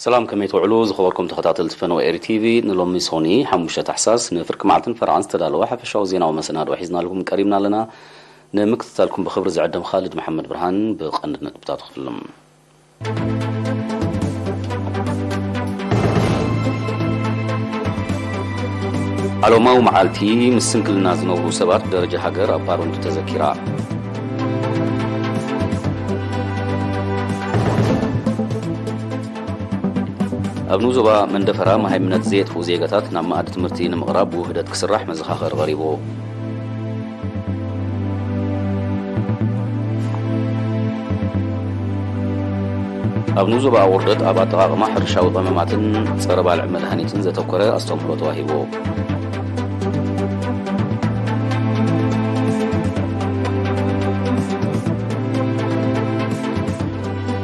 ሰላም፣ ከመይ ትውዕሉ ዝኸበርኩም ተኸታተልቲ ፈነወ ኤሪ ቲቪ? ንሎሚ ሶኒ ሓሙሽተ ታሕሳስ ንፍርቂ መዓልትን ፈረቓን ዝተዳለወ ሓፈሻዊ ዜናዊ መሰናድኦ ሒዝናልኩም ቀሪብና ኣለና። ንምክትታልኩም ብኽብሪ ዝዕደም ኻልድ መሓመድ ብርሃን። ብቐንዲ ነጥብታቱ ክፍልም። ዓለማዊ መዓልቲ ምስ ስንክልና ዝነብሩ ሰባት ብደረጃ ሃገር ኣብ ፓረንቱ ተዘኪራ። ኣብ ንዞባ መንደፈራ መሃይምነት ዘየጥፍኡ ዜጋታት ናብ መኣዲ ትምህርቲ ንምቕራብ ብውህደት ክስራሕ መዘኻኸሪ ቀሪቡ። ኣብ ንዞባ ኣቑርደት ኣብ ኣጠቓቕማ ሕርሻዊ ቀመማትን ጸረ ባልዕ መድሃኒትን ዘተኮረ ኣስተምህሮ ተዋሂቡ።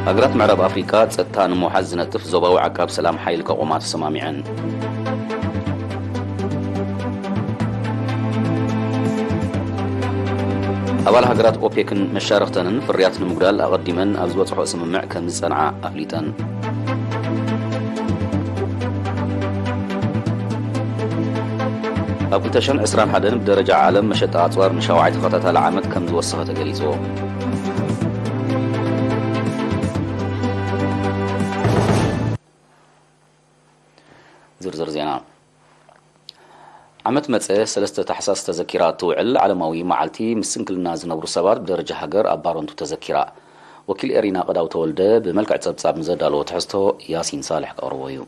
ሃገራት ምዕራብ ኣፍሪቃ ጸጥታ ንምውሓስ ዝነጥፍ ዞባዊ ዓቃብ ሰላም ሓይሊ ከቑማ ተሰማሚዐን። ኣባል ሃገራት ኦፔክን መሻርኽተንን ፍርያት ንምጉዳል ኣቐዲመን ኣብ ዝበጽሖ ስምምዕ ከም ዝጸንዓ ኣፍሊጠን። ኣብ ክልተ ሽሕን ዕስራን ሓደን ብደረጃ ዓለም መሸጣ ኣጽዋር ንሻውዓይ ተኸታታሊ ዓመት ከም ዝወሰኸ ተገሊጹ። ዝርዝር ዜና። ዓመት መጸ ሰለስተ ታሕሳስ ተዘኪራ እትውዕል ዓለማዊ መዓልቲ ምስ ስንክልና ዝነብሩ ሰባት ብደረጃ ሃገር ኣብ ባረንቱ ተዘኪራ። ወኪል ኤሪና ቀዳው ተወልደ ብመልክዕ ጸብጻብ ንዘዳለዎ ትሕዝቶ ያሲን ሳልሕ ከቕርቦ እዩ።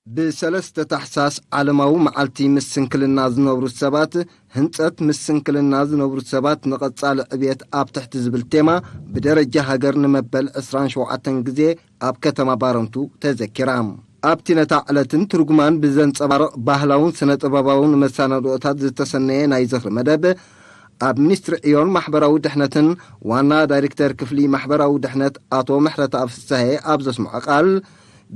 ብሰለስተ ታሕሳስ ዓለማዊ መዓልቲ ምስ ስንክልና ዝነብሩ ሰባት፣ ህንጸት ምስ ስንክልና ዝነብሩ ሰባት ንቐጻሊ ዕብየት ኣብ ትሕቲ ዝብል ቴማ ብደረጃ ሃገር ንመበል ዕስራን ሸውዓተን ግዜ ኣብ ከተማ ባረንቱ ተዘኪራ። ኣብቲ ነታ ዕለትን ትርጉማን ብዘንጸባርቕ ባህላውን ስነ-ጥበባውን መሰናድኦታት ዝተሰነየ ናይ ዝኽሪ መደብ፣ ኣብ ሚኒስትሪ ዕዮን ማሕበራዊ ድሕነትን ዋና ዳይሬክተር ክፍሊ ማሕበራዊ ድሕነት ኣቶ ምሕረተኣብ ፍስሃየ ኣብ ዘስምዖ ቃል፣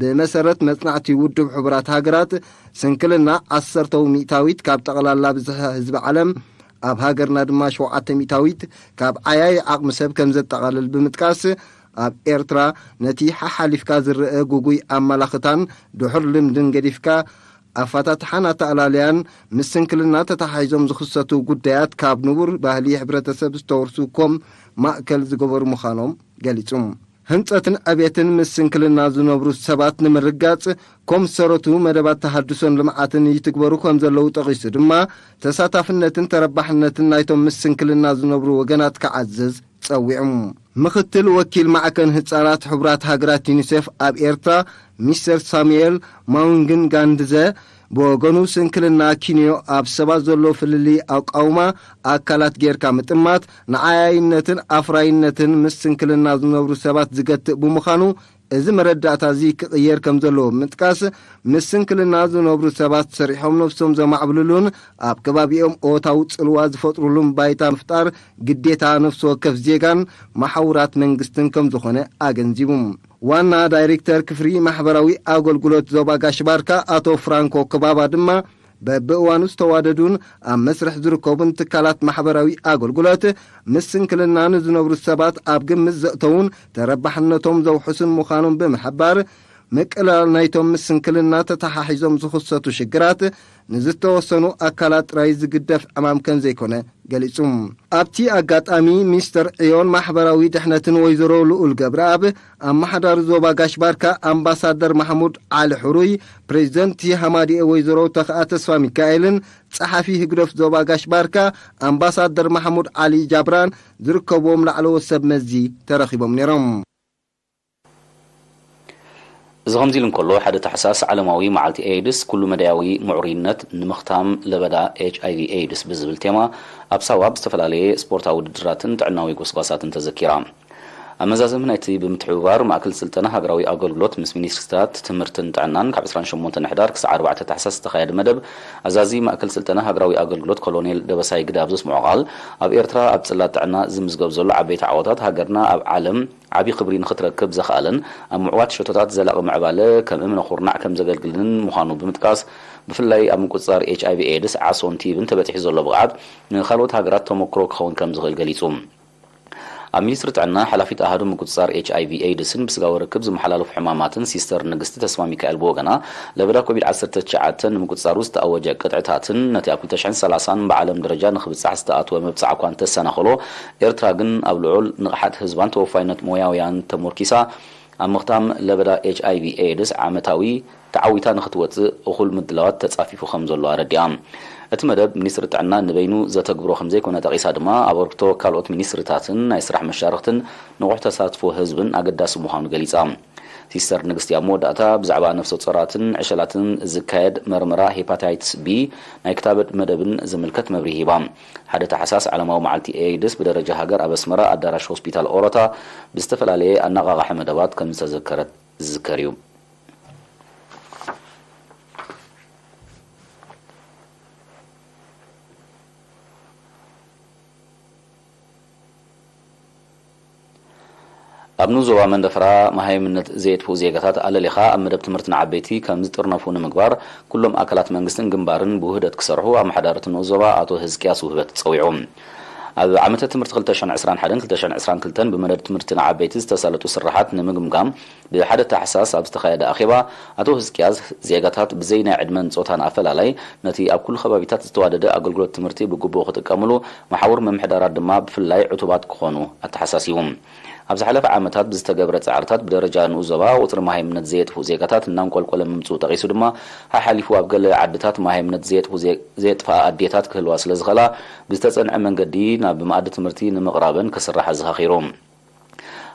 ብመሰረት መጽናዕቲ ውድብ ሕቡራት ሃገራት፣ ስንክልና ዓሰርተው ሚእታዊት ካብ ጠቕላላ ብዝሒ ህዝቢ ዓለም፣ ኣብ ሃገርና ድማ ሸውዓተ ሚእታዊት ካብ ዓያዪ ዓቕሚ ሰብ ከም ዘጠቓልል ብምጥቃስ፣ ኣብ ኤርትራ ነቲ ሓሓሊፍካ ዝረኣ ጉጉይ ኣመላኽታን ድሑር ልምድን ገዲፍካ፣ ኣፈታትሓን ኣተኣላልያን ምስ ስንክልና ተተሓሒዞም ዝኽሰቱ ጉዳያት ካብ ንቡር ባህሊ ሕብረተሰብ ዝተወርሱ ኮም ማእከል ዝገበሩ ምዃኖም ገሊጹ። ህንጸትን ዕቤትን ምስ ስንክልና ዝነብሩ ሰባት ንምርጋጽ ኮም ዝሰረቱ መደባት ተሃድሶን ልምዓትን ይትግበሩ ከም ዘለዉ ጠቒሱ ድማ፣ ተሳታፍነትን ተረባሕነትን ናይቶም ምስ ስንክልና ዝነብሩ ወገናት ክዓዝዝ ጸዊዑ። ምኽትል ወኪል ማዕከን ህጻናት ሕቡራት ሃገራት ዩኒሴፍ ኣብ ኤርትራ ሚስተር ሳሙኤል ማውንግን ጋንድዘ ብወገኑ፣ ስንክልና ኪንዮ ኣብ ሰባት ዘሎ ፍልልይ ኣቃውማ ኣካላት ጌርካ ምጥማት ንዓያይነትን ኣፍራይነትን ምስ ስንክልና ዝነብሩ ሰባት ዝገትእ ብምዃኑ፣ እዚ መረዳእታ እዚ ክቕየር ከም ዘለዎ ብምጥቃስ፣ ምስ ስንክልና ዝነብሩ ሰባት ሰሪሖም ነብሶም ዘማዕብልሉን ኣብ ከባቢኦም እወታዊ ጽልዋ ዝፈጥሩሉን ባይታ ምፍጣር ግዴታ ነፍሲ ወከፍ ዜጋን መሓውራት መንግስትን ከም ዝኾነ ኣገንዚቡ። ዋና ዳይሬክተር ክፍሪ ማሕበራዊ ኣገልግሎት ዞባ ጋሽ ባርካ ኣቶ ፍራንኮ ክባባ ድማ፣ በብእዋኑ ዝተዋደዱን ኣብ መስርሕ ዝርከቡን ትካላት ማሕበራዊ ኣገልግሎት፣ ምስ ስንክልና ንዝነብሩ ሰባት ኣብ ግምት ዘእተዉን ተረባሕነቶም ዘውሕሱን ምዃኖም ብምሕባር፣ ምቅላል ናይቶም ምስ ስንክልና ተተሓሒዞም ዝኽሰቱ ሽግራት ንዝተወሰኑ ኣካላት ጥራይ ዝግደፍ ዕማም ከም ዘይኮነ ገሊጹ። ኣብቲ ኣጋጣሚ፣ ሚኒስተር ዕዮን ማሕበራዊ ድሕነትን ወይዘሮ ልኡል ገብረኣብ፣ ኣመሓዳሪ ዞባ ጋሽ ባርካ ኣምባሳደር ማሕሙድ ዓሊ ሕሩይ፣ ፕሬዚደንት ሃማዲኤ ወይዘሮ ተኽኣ ተስፋ ሚካኤልን ጸሓፊ ህግደፍ ዞባ ጋሽ ባርካ ኣምባሳደር ማሕሙድ ዓሊ ጃብራን ዝርከብዎም ላዕለዎት ሰብ መዚ ተረኺቦም ነይሮም። እዚ ከምዚ ኢሉ እንከሎ፣ ሓደ ታሕሳስ ዓለማዊ መዓልቲ ኤድስ፣ ኩሉ መዳያዊ ምዕሩይነት ንምኽታም ለበዳ ኤች ኣይ ቪ ኤድስ ብዝብል ቴማ፣ ኣብ ሳዋ ብዝተፈላለየ ስፖርታዊ ውድድራትን ጥዕናዊ ጎስጓሳትን ተዘኪራ። ኣብ መዛዘሚ ናይቲ ብምትሕብባር ማእከል ስልጠና ሃገራዊ ኣገልግሎት ምስ ሚኒስትሪታት ትምህርትን ጥዕናን ካብ ዕስራን ሸሞንተን ሕዳር ክሳዕ ኣርባዕተ ታሕሳስ ዝተኻየደ መደብ፣ ኣዛዚ ማእከል ስልጠና ሃገራዊ ኣገልግሎት ኮሎኔል ደበሳይ ግዳብ ዘስምዖ ቃል፣ ኣብ ኤርትራ ኣብ ጽላት ጥዕና ዝምዝገብ ዘሎ ዓበይቲ ዓወታት ሃገርና ኣብ ዓለም ዓቢ ክብሪ ንኽትረክብ ዘኽኣለን ኣብ ምዕዋት ሸቶታት ዘላቒ ምዕባለ ከም እምነ ኩርናዕ ከም ዘገልግልን ምዃኑ ብምጥቃስ፣ ብፍላይ ኣብ ምቁጽጻር ኤች ኣይ ቪ ኤድስ፣ ዓሶን ቲብን ተበጺሑ ዘሎ ብቕዓት ንኻልኦት ሃገራት ተመክሮ ክኸውን ከም ዝኽእል ገሊጹ። ኣብ ሚኒስትሪ ጥዕና ሓላፊት ኣሃዱ ምቁጽጻር ኤች ኣይ ቪ ኤድስን ብስጋዊ ርክብ ዝመሓላለፉ ሕማማትን ሲስተር ንግስቲ ተስፋ ሚካኤል ብወገና፣ ለበዳ ኮቪድ ዓሰርተ ትሽዓተ ንምቁጽጻሩ ዝተኣወጀ ቅጥዕታትን ነቲ ኣብ ክልተ ሽሕን ሰላሳን ብዓለም ደረጃ ንኽብጻሕ ዝተኣትወ መብጽዓ እኳ እንተሰናኸሎ፣ ኤርትራ ግን ኣብ ልዑል ንቕሓት ህዝባን ተወፋይነት ሞያውያን ተሞርኪሳ ኣብ ምኽታም ለበዳ ኤች ኣይ ቪ ኤድስ ዓመታዊ ተዓዊታ ንኽትወጽእ እኹል ምድላዋት ተጻፊፉ ከም ዘሎ ኣረዲኣ። እቲ መደብ ሚኒስትሪ ጥዕና ንበይኑ ዘተግብሮ ከም ዘይኮነ ጠቒሳ ድማ፣ ኣበርክቶ ካልኦት ሚኒስትሪታትን ናይ ስራሕ መሻርኽትን ንቑሕ ተሳትፎ ህዝብን ኣገዳሲ ምዃኑ ገሊጻ። ሲስተር ንግስቲ ኣብ መወዳእታ ብዛዕባ ነፍሰ ጾራትን ዕሸላትን ዝካየድ መርመራ ሄፓታይትስ ቢ ናይ ክታበት መደብን ዝምልከት መብርሂ ሂባ። ሓደ ታሕሳስ ዓለማዊ መዓልቲ ኤድስ ብደረጃ ሃገር ኣብ ኣስመራ ኣዳራሽ ሆስፒታል ኦሮታ ብዝተፈላለየ ኣነቓቓሒ መደባት ከም ዝተዘከረት ዝዝከር እዩ። ኣብ ንኡስ ዞባ መንደፈራ መሃይምነት ዘየጥፍኡ ዜጋታት ኣለሊኻ ኣብ መደብ ትምህርቲ ንዓበይቲ ከም ዝጥርነፉ ንምግባር ኩሎም ኣካላት መንግስትን ግንባርን ብውህደት ክሰርሑ ኣመሓዳሪ እቲ ንኡስ ዞባ ኣቶ ህዝቅያስ ውህበት ጸዊዑ። ኣብ ዓመተ ትምህርቲ ክልተ ሽሕን ዕስራን ሓደን ክልተ ሽሕን ዕስራን ክልተን ብመደብ ትምህርቲ ንዓበይቲ ዝተሳለጡ ስራሓት ንምግምጋም ብሓደ ታሕሳስ ኣብ ዝተኻየደ ኣኼባ ኣቶ ህዝቅያስ ዜጋታት ብዘይ ናይ ዕድመን ጾታን ኣፈላላይ ነቲ ኣብ ኩሉ ከባቢታት ዝተዋደደ ኣገልግሎት ትምህርቲ ብግቡእ ክጥቀምሉ፣ መሓውር ምምሕዳራት ድማ ብፍላይ ዕቱባት ክኾኑ ኣተሓሳሲቡ። ኣብ ዝሓለፈ ዓመታት ብዝተገብረ ጻዕርታት ብደረጃ ንኡስ ዞባ ቁጽሪ መሃይምነት ዘየጥፍኡ ዜጋታት እናንቆልቆለ ምምጽኡ ጠቒሱ ድማ፣ ሓሓሊፉ ኣብ ገለ ዓድታት መሃይምነት ዘየጥፍኡ ዜ-፣ ዘየጥፍኣ ኣዴታት ክህልዋ ስለ ዝኽእላ፣ ብዝተጸንዐ መንገዲ ናብ መኣዲ ትምህርቲ ንምቕራበን ክስራሕ ኣዘኻኺሩ።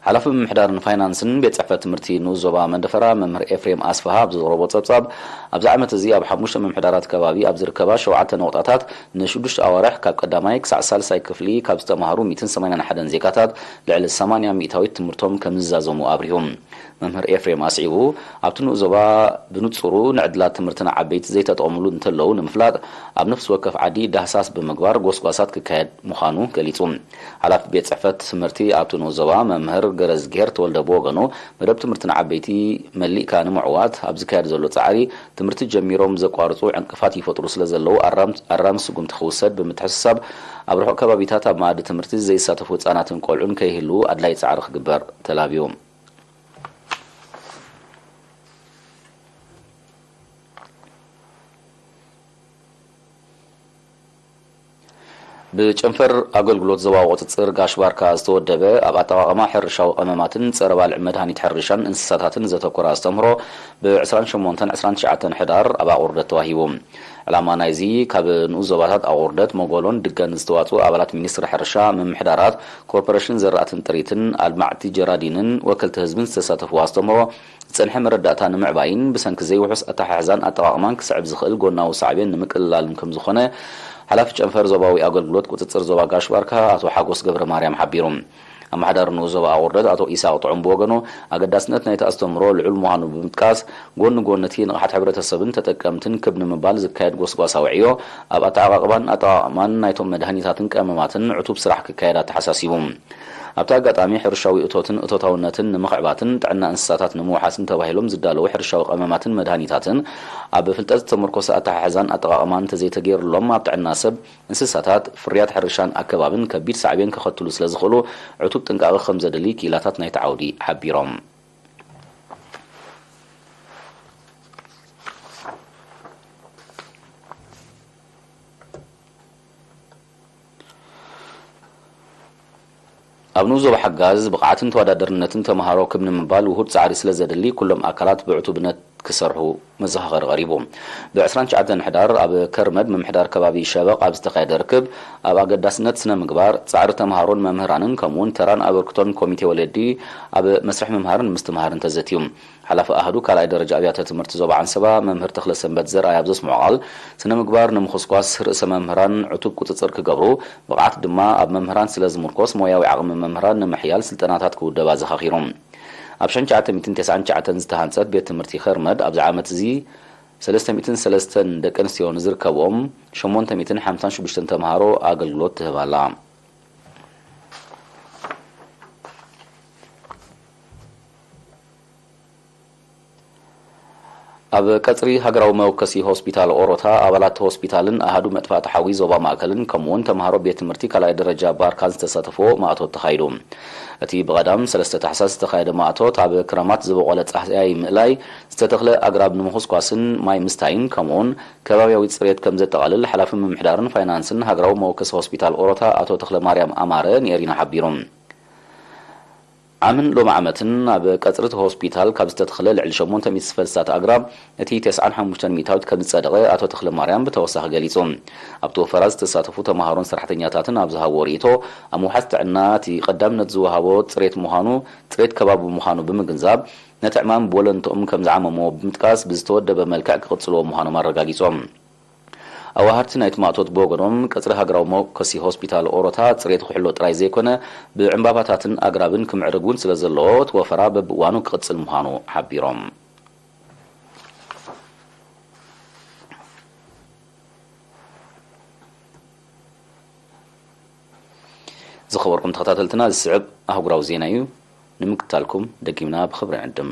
ሓላፊ ምምሕዳርን ፋይናንስን ቤት ጽሕፈት ትምህርቲ ንኡስ ዞባ መንደፈራ መምህር ኤፍሬም ኣስፍሃ ኣብ ዘቕረቦ ጸብጻብ፣ ኣብዚ ዓመት እዚ ኣብ ሓሙሽተ ምምሕዳራት ከባቢ ኣብ ዝርከባ ሸውዓተ ነቑጣታት ንሽዱሽተ ኣዋርሕ ካብ ቀዳማይ ክሳዕ ሳልሳይ ክፍሊ ካብ ዝተማህሩ ሚእትን ሰማንያን ሓደን ዜጋታት ልዕሊ ሰማንያ ሚእታዊት ትምህርቶም ከም ዝዛዘሙ ኣብሪሁ። መምህር ኤፍሬም ኣስዒቡ፣ ኣብቲ ንኡስ ዞባ ብንጹሩ ንዕድላት ትምህርቲ ንዓበይቲ ዘይተጠቕምሉ እንተለዉ ንምፍላጥ ኣብ ነፍሲ ወከፍ ዓዲ ዳህሳስ ብምግባር ጎስጓሳት ክካየድ ምዃኑ ገሊጹ። ሓላፊ ቤት ጽሕፈት ትምህርቲ ኣብቲ ንኡስ ዞባ መምህር ገረዝግሄር ተወልደ ብወገኑ፣ መደብ ትምህርቲ ንዓበይቲ መሊእካ ንምዕዋት ኣብ ዝካየድ ዘሎ ጻዕሪ፣ ትምህርቲ ጀሚሮም ዘቋርጹ ዕንቅፋት ይፈጥሩ ስለ ዘለዉ፣ ኣራም-፣ ኣራሚ ስጉምቲ ክውሰድ ብምትሕስሳብ፣ ኣብ ርሑቕ ከባቢታት ኣብ መኣዲ ትምህርቲ ዘይሳተፉ ህጻናትን ቆልዑን ከይህልዉ ኣድላይ ጻዕሪ ክግበር ተላብዩ። ብጨንፈር ኣገልግሎት ዞባዊ ቁጽጽር ጋሽ ባርካ ዝተወደበ፣ ኣብ ኣጠቓቕማ ሕርሻዊ ቀመማትን ጸረ ባልዕ መድሃኒት ሕርሻን እንስሳታትን ዘተኮረ ኣስተምህሮ ብ ዕስራን ሸሞንተን ዕስራን ትሽዓተን ሕዳር ኣብ ኣቑርደት ተዋሂቡ። ዕላማ ናይዚ፣ ካብ ንኡስ ዞባታት ኣቑርደት፣ መጎሎን ድገን ዝተዋጽኡ ኣባላት ሚኒስትሪ ሕርሻ፣ ምምሕዳራት፣ ኮርፖሬሽን ዘራእትን ጥሪትን፣ ኣልማዕቲ ጀራዲንን ወከልቲ ህዝብን ዝተሳተፍዎ ኣስተምህሮ፣ ዝጸንሐ መረዳእታ ንምዕባይን ብሰንኪ ዘይውሑስ ኣተሓሕዛን ኣጠቓቕማን ክስዕብ ዝኽእል ጎናዊ ሳዕቤን ንምቅልላልን ከም ዝኾነ ሓላፊ ጨንፈር ዞባዊ ኣገልግሎት ቁጽጽር ዞባ ጋሽ ባርካ ኣቶ ሓጎስ ገብረ ማርያም ሓቢሩ። ኣመሓዳሪ ንኡስ ዞባ ኣቑርደት ኣቶ ኢሳቕ ጥዑም ብወገኑ፣ ኣገዳስነት ናይቲ ኣስተምህሮ ልዑል ምዃኑ ብምጥቃስ፣ ጎኒ ጎኒ እቲ ንቕሓት ሕብረተሰብን ተጠቀምትን ክብ ንምባል ዝካየድ ጎስጓሳዊ ዕዮ፣ ኣብ ኣተዓቓቕባን ኣጠቓቕማን ናይቶም መድሃኒታትን ቀመማትን ዕቱብ ስራሕ ክካየድ ኣተሓሳሲቡ። ኣብቲ ኣጋጣሚ፣ ሕርሻዊ እቶትን እቶታውነትን ንምኽዕባትን ጥዕና እንስሳታት ንምውሓስን ተባሂሎም ዝዳለዉ ሕርሻዊ ቀመማትን መድሃኒታትን ኣብ ፍልጠት ዝተመርኮሰ ኣተሓሕዛን ኣጠቓቕማን እንተዘይተገይሩሎም፣ ኣብ ጥዕና ሰብ፣ እንስሳታት፣ ፍርያት ሕርሻን ኣከባብን ከቢድ ሳዕቤን ከኸትሉ ስለ ዝኽእሉ፣ ዕቱብ ጥንቃቐ ከም ዘድሊ ክኢላታት ናይቲ ዓውዲ ሓቢሮም። ኣብ ንኡስ ዞባ ሓጋዝ ብቕዓትን ተወዳደርነትን ተምሃሮ ክብ ንምባል ውሁድ ጻዕሪ ስለ ዘድሊ፣ ኩሎም ኣካላት ብዕቱብነት ክሰርሑ መዘኻኸሪ ቀሪቡ። ብ ዕስራን ትሽዓተን ሕዳር ኣብ ከርመድ ምምሕዳር ከባቢ ሸበቕ ኣብ ዝተኻየደ ርክብ፣ ኣብ ኣገዳስነት ስነ ምግባር፣ ጻዕሪ ተምሃሮን መምህራንን፣ ከምኡውን ተራን ኣበርክቶን ኮሚቴ ወለዲ ኣብ መስርሕ ምምሃርን ምስትምሃርን ተዘትዩ። ሓላፊ ኣሃዱ ካልኣይ ደረጃ ኣብያተ ትምህርቲ ዞባ ዓንሰባ መምህር ተኽለሰንበት ዘርኣይ ኣብ ዘስምዖ ቃል፣ ስነ ምግባር ንምኹስኳስ ርእሰ መምህራን ዕቱብ ቁጽጽር ክገብሩ፣ ብቕዓት ድማ ኣብ መምህራን ስለ ዝምርኮስ፣ ሞያዊ ዓቕሚ መምህራን ንምሕያል ስልጠናታት ክውደብ ኣዘኻኺሩ። ኣብ ሽሕን ትሽዓተ ሚእትን ተስዓን ትሽዓተን ዝተሃንጸት ቤት ትምህርቲ ከርመድ ኣብዚ ዓመት እዚ ሰለስተ ሚእትን ሰለስተን ደቂ ኣንስትዮ ንዝርከብኦም ሸሞንተ ሚእትን ሓምሳን ሽዱሽተን ተምሃሮ ኣገልግሎት ትህብ ኣላ። ኣብ ቀጽሪ ሃገራዊ መወከሲ ሆስፒታል ኦሮታ፣ ኣባላት ሆስፒታልን ኣሃዱ መጥፋእቲ ሓዊ ዞባ ማእከልን፣ ከምኡ'ውን ተምሃሮ ቤት ትምህርቲ ካልኣይ ደረጃ ባርካን ዝተሳተፍዎ ማእቶት ተኻይዱ። እቲ ብቐዳም ሰለስተ ታሕሳስ ዝተኻየደ ማእቶት፣ ኣብ ክረማት ዝበቖለ ጻህያይ ምእላይ፣ ዝተተኽለ ኣግራብ ንምኹስኳስን ማይ ምስታይን፣ ከምኡ'ውን ከባብያዊ ጽሬት ከም ዘጠቓልል፣ ሓላፊ ምምሕዳርን ፋይናንስን ሃገራዊ መወከሲ ሆስፒታል ኦሮታ፣ ኣቶ ተኽለማርያም ኣማረ፣ ንኤሪና ሓቢሩ። ዓምን ሎሚ ዓመትን ኣብ ቀጽሪ እቲ ሆስፒታል ካብ ዝተተኽለ ልዕሊ ሸሞንተ ሚእቲ ፈልስታት ኣግራብ፣ እቲ ተስዓን ሓሙሽተን ሚእታዊት ከም ዝጸደቐ ኣቶ ተኽለማርያም ብተወሳኺ ገሊጹ። ኣብቲ ወፈራ ዝተሳተፉ ተምሃሮን ሰራሕተኛታትን ኣብ ዝሃብዎ ርእይቶ፣ ኣብ ምውሓስ ጥዕና እቲ ቀዳምነት ዝወሃቦ ጽሬት ምዃኑ፣ ጽሬት ከባቢ ምዃኑ ብምግንዛብ፣ ነቲ ዕማም ብወለንትኦም ከም ዝዓመምዎ ብምጥቃስ፣ ብዝተወደበ መልክዕ ክቕጽልዎ ምዃኖም ኣረጋጊጾም። ኣዋሃድቲ ናይቲ ማእቶት ብወገኖም፣ ቀጽሪ ሃገራዊ መወከሲ ሆስፒታል ኦሮታ ጽሬቱ ክሕሎ ጥራይ ዘይኮነ፣ ብዕምባባታትን ኣግራብን ክምዕርግ እውን ስለ ዘለዎ፣ እቲ ወፈራ በብእዋኑ ክቕጽል ምዃኑ ሓቢሮም። ዝኸበርኩም ተኸታተልትና፣ ዝስዕብ ኣህጉራዊ ዜና እዩ። ንምክትታልኩም ደጊምና ብኽብሪ ንዕድም።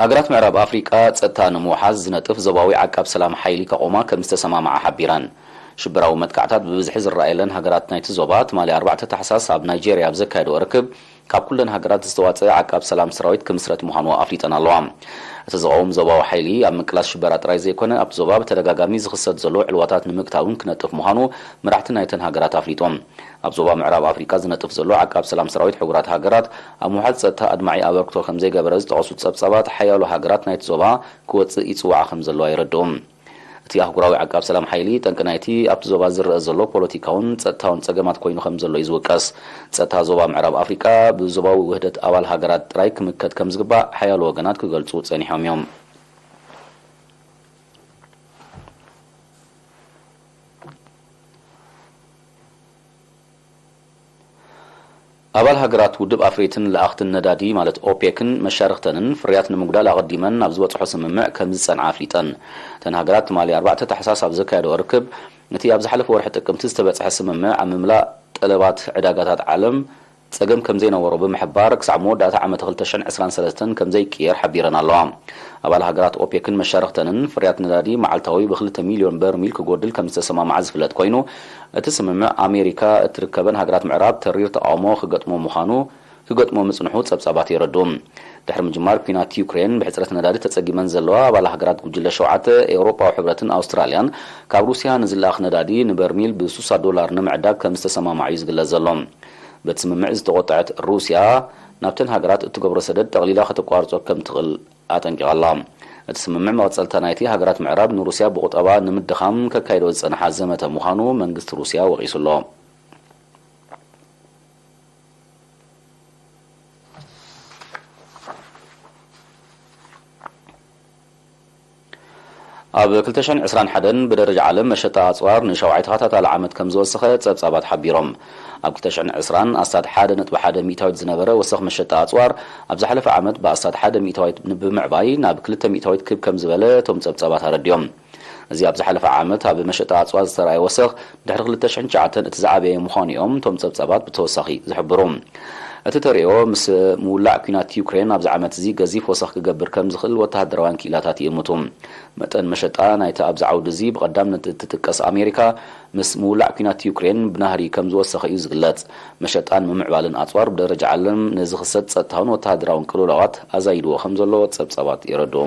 ሃገራት ምዕራብ ኣፍሪቃ ጸጥታ ንምውሓስ ዝነጥፍ ዞባዊ ዓቃብ ሰላም ሓይሊ ከቖማ ከም ዝተሰማምዓ ሓቢረን። ሽበራዊ መጥቃዕታት ብብዝሒ ዝረኣየለን ሃገራት ናይቲ ዞባ፣ ትማሊ ኣርባዕተ ታሕሳስ ኣብ ናይጄርያ ኣብ ዘካየደኦ ርክብ፣ ካብ ኩለን ሃገራት ዝተዋጸአ ዓቃብ ሰላም ሰራዊት ክምስረት ምዃኑ ኣፍሊጠን ኣለዋ። እቲ ዝቐውም ዞባዊ ሓይሊ ኣብ ምቅላስ ሽበራ ጥራይ ዘይኮነ፣ ኣብቲ ዞባ ብተደጋጋሚ ዝኽሰት ዘሎ ዕልዋታት ንምግታውን ክነጥፍ ምዃኑ መራሕቲ ናይተን ሃገራት ኣፍሊጦም። ኣብ ዞባ ምዕራብ ኣፍሪቃ ዝነጥፍ ዘሎ ዓቃብ ሰላም ሰራዊት ሕቡራት ሃገራት፣ ኣብ ምውሓስ ጸጥታ ኣድማዒ ኣበርክቶ ከም ዘይገበረ ዝጠቐሱ ጸብጻባት፣ ሓያሎ ሃገራት ናይቲ ዞባ ክወጽእ ይጽውዓ ከም ዘለዋ የረድኡ። እቲ ኣህጉራዊ ዓቃብ ሰላም ሓይሊ፣ ጠንቂ ናይቲ ኣብቲ ዞባ ዝረአ ዘሎ ፖለቲካውን ጸጥታውን ጸገማት ኮይኑ ከም ዘሎ እዩ ዝውቀስ። ጸጥታ ዞባ ምዕራብ ኣፍሪቃ፣ ብዞባዊ ውህደት ኣባል ሃገራት ጥራይ ክምከት ከም ዝግባእ ሓያሎ ወገናት ክገልጹ ጸኒሖም እዮም። ኣባል ሃገራት ውድብ ኣፍረይትን ለኣኽትን ነዳዲ፣ ማለት ኦፔክን መሻርኽተንን፣ ፍርያት ንምጉዳል ኣቐዲመን ናብ ዝበጽሖ ስምምዕ ከም ዝጸንዓ ኣፍሊጠን። እተን ሃገራት ትማሊ ኣርባዕተ ታሕሳስ ኣብ ዘካየደኦ ርክብ፣ እቲ ኣብ ዝሓለፈ ወርሒ ጥቅምቲ ዝተበጽሐ ስምምዕ፣ ኣብ ምምላእ ጠለባት ዕዳጋታት ዓለም ጸገም ከም ዘይነበሮ ብምሕባር፣ ክሳዕ መወዳእታ ዓመት ክልተ ሽሕን ዕስራን ሰለስተን ከም ዘይቅየር ሓቢረን ኣለዋ። ኣባል ሃገራት ኦፔክን መሻርኽተንን፣ ፍርያት ነዳዲ መዓልታዊ ብክልተ ሚልዮን በርሚል ክጎድል ከም ዝተሰማምዓ ዝፍለጥ ኮይኑ፣ እቲ ስምምዕ፣ ኣሜሪካ እትርከበን ሃገራት ምዕራብ ተሪር ተቓውሞ ክገጥሞ ምዃኑ፣ ክገጥሞ ምጽንሑ ጸብጻባት የረድኡ። ድሕሪ ምጅማር ኲናት ዩክሬን፣ ብሕጽረት ነዳዲ ተጸጊመን ዘለዋ ኣባል ሃገራት ጉጅለ ሸውዓተ፣ ኤውሮጳዊ ሕብረትን ኣውስትራልያን፣ ካብ ሩስያ ንዝለኣኽ ነዳዲ ንበርሚል ብሱሳ ዶላር ንምዕዳግ ከም ዝተሰማማዑ እዩ ዝግለጽ ዘሎ። በቲ ስምምዕ ዝተቖጥዐት ሩስያ፣ ናብተን ሃገራት እትገብሮ ሰደድ ጠቕሊላ ከተቋርጾ ከም ትኽእል ኣጠንቂቓ ኣላ። እቲ ስምምዕ፣ መቐጸልታ ናይቲ ሃገራት ምዕራብ ንሩስያ ብቑጠባ ንምድኻም ከካይዶ ዝጸንሓ ዘመተ ምዃኑ መንግስቲ ሩስያ ወቒሱ ኣሎ። ኣብ ክልተ ሽሕን ዕስራን ሓደን ብደረጃ ዓለም መሸጣ ኣጽዋር ንሻውዓይ ተኸታታሊ ዓመት ከም ዝወሰኸ ጸብጻባት ሓቢሮም። ኣብ ክልተ ሽሕን ዕስራን ኣስታት ሓደ ነጥቢ ሓደ ሚእታዊት ዝነበረ ወሰኽ መሸጣ ኣጽዋር፣ ኣብ ዝሓለፈ ዓመት ብኣስታት ሓደ ሚእታዊት ብምዕባይ ናብ ክልተ ሚእታዊት ክብ ከም ዝበለ እቶም ጸብጻባት ኣረዲኦም። እዚ ኣብ ዝሓለፈ ዓመት ኣብ መሸጣ ኣጽዋር ዝተራእየ ወሰኽ፣ ድሕሪ ክልተ ሽሕን ትሽዓተን እቲ ዝዓበየ ምዃኑ እዮም እቶም ጸብጻባት ብተወሳኺ ዝሕብሩ። እቲ ተርእዮ፣ ምስ ምውላዕ ኲናት ዩክሬን ኣብዚ ዓመት እዚ ገዚፍ ወሰኽ ክገብር ከም ዝኽእል ወተሃደራውያን ክኢላታት ይእምቱ። መጠን መሸጣ ናይቲ ኣብዚ ዓውዲ እዚ ብቐዳምነት እትጥቀስ ኣሜሪካ፣ ምስ ምውላዕ ኲናት ዩክሬን ብናህሪ ከም ዝወሰኸ እዩ ዝግለጽ። መሸጣን ምምዕባልን ኣጽዋር ብደረጃ ዓለም ንዝኽሰት ጸጥታውን ወተሃደራውን ቅልውላዋት ኣዛይድዎ ከም ዘሎ ጸብጻባት የረድኡ።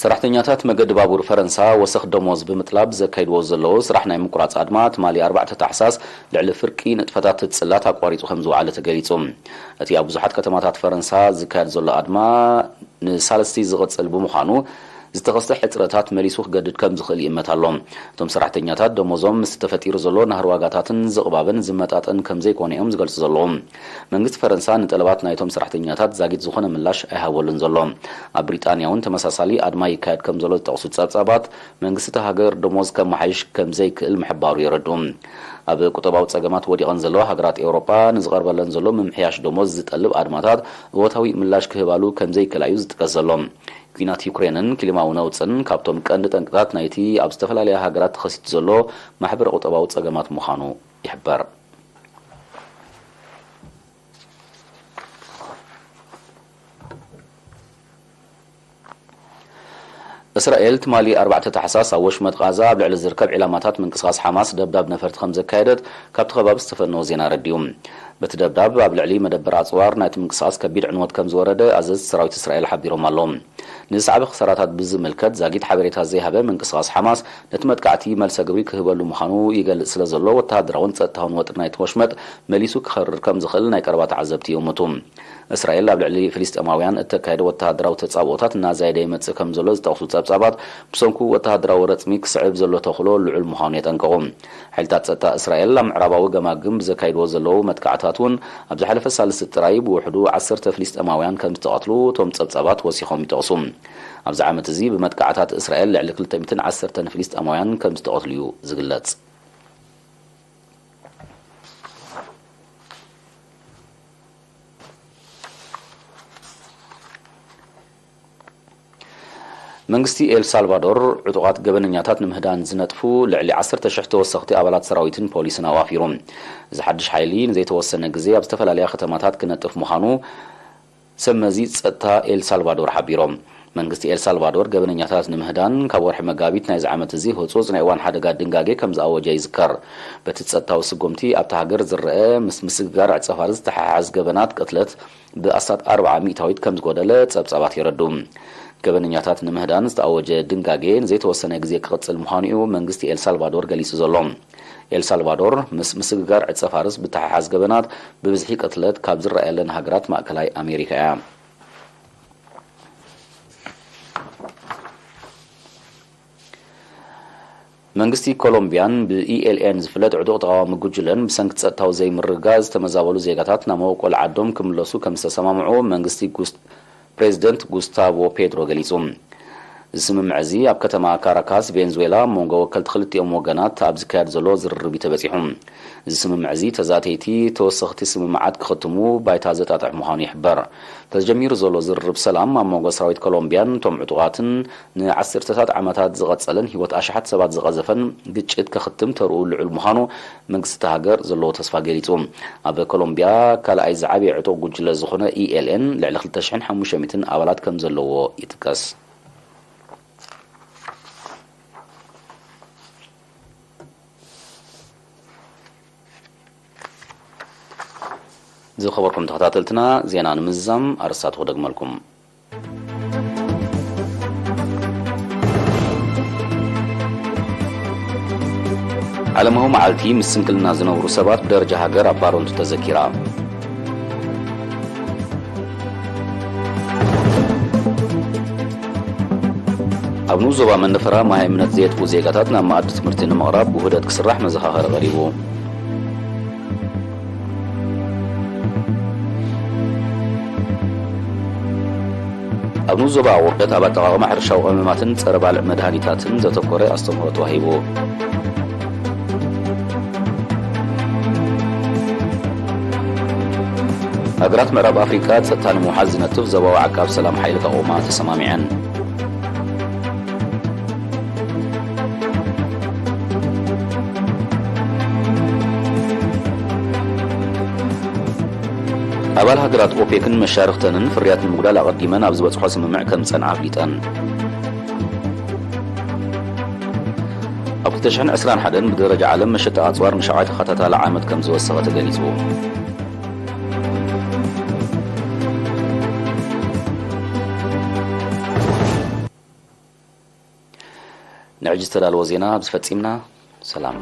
ሰራሕተኛታት መገዲ ባቡር ፈረንሳ ወሰኽ ደሞዝ ብምጥላብ ዘካይድዎ ዘለዉ ስራሕ ናይ ምቁራጽ ኣድማ፣ ትማሊ ኣርባዕተ ታሕሳስ ልዕሊ ፍርቂ ንጥፈታት እቲ ጽላት ኣቋሪጹ ከም ዝወዓለ ተገሊጹ። እቲ ኣብ ብዙሓት ከተማታት ፈረንሳ ዝካየድ ዘሎ ኣድማ ንሳልስቲ ዝቕጽል ብምዃኑ፣ ዝተኸስተ ሕጽረታት መሊሱ ክገድድ ከም ዝኽእል ይእመት ኣሎ። እቶም ሰራሕተኛታት ደሞዞም ምስ ተፈጢሩ ዘሎ ናህሪ ዋጋታትን ዝቕባብን ዝመጣጠን ከም ዘይኮነ እዮም ዝገልጹ ዘለዉ። መንግስቲ ፈረንሳ ንጠለባት ናይቶም ሰራሕተኛታት ዛጊት ዝኾነ ምላሽ ኣይሃበሉን ዘሎ። ኣብ ብሪጣንያ እውን ተመሳሳሊ ኣድማ ይካየድ ከም ዘሎ ዝጠቕሱ ጸብጻባት፣ መንግስቲ እታ ሃገር ደሞዝ ከመሓይሽ ከም ዘይክእል ምሕባሩ የረድኡ። ኣብ ቁጠባዊ ጸገማት ወዲቐን ዘለዋ ሃገራት ኤውሮጳ ንዝቐርበለን ዘሎ ምምሕያሽ ደሞዝ ዝጠልብ ኣድማታት እወታዊ ምላሽ ክህባሉ ከም ዘይክእላ እዩ ዝጥቀስ ዘሎ። ኲናት ዩክሬንን ክሊማዊ ነውጽን ካብቶም ቀንዲ ጠንቅታት ናይቲ ኣብ ዝተፈላለያ ሃገራት ተኸሲቱ ዘሎ ማሕበረ ቁጠባዊ ጸገማት ምዃኑ ይሕበር። እስራኤል ትማሊ ኣርባዕተ ታሕሳስ ኣብ ወሽመጥ ቓዛ ኣብ ልዕሊ ዝርከብ ዒላማታት ምንቅስቓስ ሓማስ ደብዳብ ነፈርቲ ከም ዘካየደት ካብቲ ከባቢ ዝተፈነወ ዜና ኣረዲኡ። በቲ ደብዳብ ኣብ ልዕሊ መደበር ኣጽዋር ናይቲ ምንቅስቓስ ከቢድ ዕንወት ከም ዝወረደ ኣዘዝቲ ሰራዊት እስራኤል ሓቢሮም ኣለዉ። ንዝሰዕበ ክሳራታት ብዝምልከት ዛጊት ሓበሬታ ዘይሃበ ምንቅስቓስ ሓማስ ነቲ መጥቃዕቲ መልሰ ግብሪ ክህበሉ ምዃኑ ይገልጽ ስለ ዘሎ ወተሃደራውን ጸጥታውን ወጥሪ ናይቲ ወሽመጥ መሊሱ ክኸርር ከም ዝኽእል ናይ ቀረባ ተዓዘብቲ ይእምቱ። እስራኤል ኣብ ልዕሊ ፍልስጤማውያን እተካየደ ወተሃደራዊ ተጻብኦታት እናዛየደ ይመጽእ ከም ዘሎ ዝጠቕሱ ጸብጻባት፣ ብሰንኩ ወተሃደራዊ ረጽሚ ክስዕብ ዘሎ ተኽእሎ ልዑል ምዃኑ የጠንቅቑ። ሓይልታት ጸጥታ እስራኤል ኣብ ምዕራባዊ ገማግም ብዘካይድዎ ዘለዉ መጥቃዕታት እውን፣ ኣብ ዝሓለፈ ሳልስቲ ጥራይ ብውሕዱ ዓሰርተ ፍልስጤማውያን ከም ዝተቐትሉ እቶም ጸብጻባት ወሲኾም ይጠቕሱ። ኣብዚ ዓመት እዚ ብመጥቃዕታት እስራኤል ልዕሊ ክልተ ሚእትን ዓሰርተን ፍልስጤማውያን ከም ዝተቐትሉ እዩ ዝግለጽ። መንግስቲ ኤል ሳልቫዶር ዕጡቓት ገበነኛታት ንምህዳን ዝነጥፉ ልዕሊ ዓሰርተ ሽሕ ተወሰኽቲ ኣባላት ሰራዊትን ፖሊስን ኣዋፊሩ። እዚ ሓድሽ ሓይሊ ንዘይተወሰነ ግዜ ኣብ ዝተፈላለያ ከተማታት ክነጥፍ ምዃኑ ሰብ መዚ ጸጥታ ኤል ሳልቫዶር ሓቢሮም። መንግስቲ ኤል ሳልቫዶር ገበነኛታት ንምህዳን ካብ ወርሒ መጋቢት ናይዚ ዓመት እዚ ህጹጽ ናይ እዋን ሓደጋ ድንጋጌ ከም ዝኣወጀ ይዝከር። በቲ ጸጥታዊ ስጉምቲ ኣብታ ሃገር ዝረአ ምስ ምስግጋር ዕጸፋር ዝተሓሓዝ ገበናት ቅትለት ብኣስታት ኣርብዓ ሚእታዊት ከም ዝጎደለ ጸብጻባት የረድኡ። ገበነኛታት ንምህዳን ዝተኣወጀ ድንጋጌ ንዘይተወሰነ ግዜ ክቕጽል ምዃኑ እዩ መንግስቲ ኤል ሳልቫዶር ገሊጹ ዘሎ። ኤል ሳልቫዶር ምስ ምስግጋር ዕጸ ፋርስ ብተሓሓዝ ገበናት ብብዝሒ ቅትለት ካብ ዝረኣየለን ሃገራት ማእከላይ ኣሜሪካ እያ። መንግስቲ ኮሎምቢያን ብኢ ኤል ኤን ዝፍለጥ ዕጡቕ ተቓዋሚ ጉጅለን ብሰንኪ ጸጥታዊ ዘይምርግጋእ ዝተመዛበሉ ዜጋታት ናብ መበቆል ዓዶም ክምለሱ ከም ዝተሰማምዑ መንግስቲ ጉስ-፣ ፕሬዚደንት ጉስታቮ ፔድሮ ገሊጹ። እዚ ስምምዕ እዚ ኣብ ከተማ ካራካስ ቬንዙዌላ ኣብ መንጎ ወከልቲ ክልቲኦም ወገናት ኣብ ዝካየድ ዘሎ ዝርርብ እዩ ተበጺሑ። እዚ ስምምዕ እዚ ተዛተይቲ ተወሰኽቲ ስምምዓት ክኽትሙ ባይታ ዘጣጥሕ ምዃኑ ይሕበር። ተጀሚሩ ዘሎ ዝርርብ ሰላም ኣብ መንጎ ሰራዊት ኮሎምቢያን እቶም ዕጡቓትን ንዓሰርተታት ዓመታት ዝቐጸለን ህይወት ኣሽሓት ሰባት ዝቐዘፈን ግጭት ከኽትም ተርኡ ልዑል ምዃኑ መንግስቲ እታ ሃገር ዘለዎ ተስፋ ገሊጹ። ኣብ ኮሎምቢያ ካልኣይ ዝዓበየ ዕጡቕ ጉጅለ ዝኾነ ኢ ኤል ኤን ልዕሊ ክልተ ሽሕን ሓሙሽተ ሚእትን ኣባላት ከም ዘለዎ ይጥቀስ። ዝኸበርኩም ተኸታተልትና፣ ዜና ንምዝዛም ኣርእስታቱ ክደግመልኩም። ዓለማዊ መዓልቲ ምስ ስንክልና ዝነብሩ ሰባት ብደረጃ ሃገር ኣብ ቶሮንቶ ተዘኪራ። ኣብ ንኡስ ዞባ መንደፈራ ማይ እምነት ዘየጥፍኡ ዜጋታት ናብ መኣዲ ትምህርቲ ንምቕራብ ብውህደት ክስራሕ መዘኻኸሪ ቀሪቡ። ኣብ ንኡስ ዞባ ኣቑርደት ኣብ ኣጠቓቕማ ሕርሻዊ ቀመማትን ጸረ ባልዕ መድሃኒታትን ዘተኮረ ኣስተምህሮ ተዋሂቡ። ሃገራት ምዕራብ ኣፍሪቃ ጸጥታ ንምውሓስ ዝነጥፍ ዞባዊ ዓቃብ ሰላም ሓይሊ ከቑማ ተሰማሚዐን። ኣባል ሃገራት ኦፔክን መሻርኽተንን ፍርያት ንምጉዳል ኣቐዲመን ኣብ ዝበጽሖ ስምምዕ ከም ዝጸንዓ ኣፍሊጠን። ኣብ ክልተ ሽሕን ዕስራን ሓደን ብደረጃ ዓለም መሸጣ ኣጽዋር ንሻውዓይ ተኸታታሊ ዓመት ከም ዝወሰኸ ተገሊጹ። ንሕጂ ዝተዳለወ ዜና ኣብዚ ፈጺምና። ሰላም።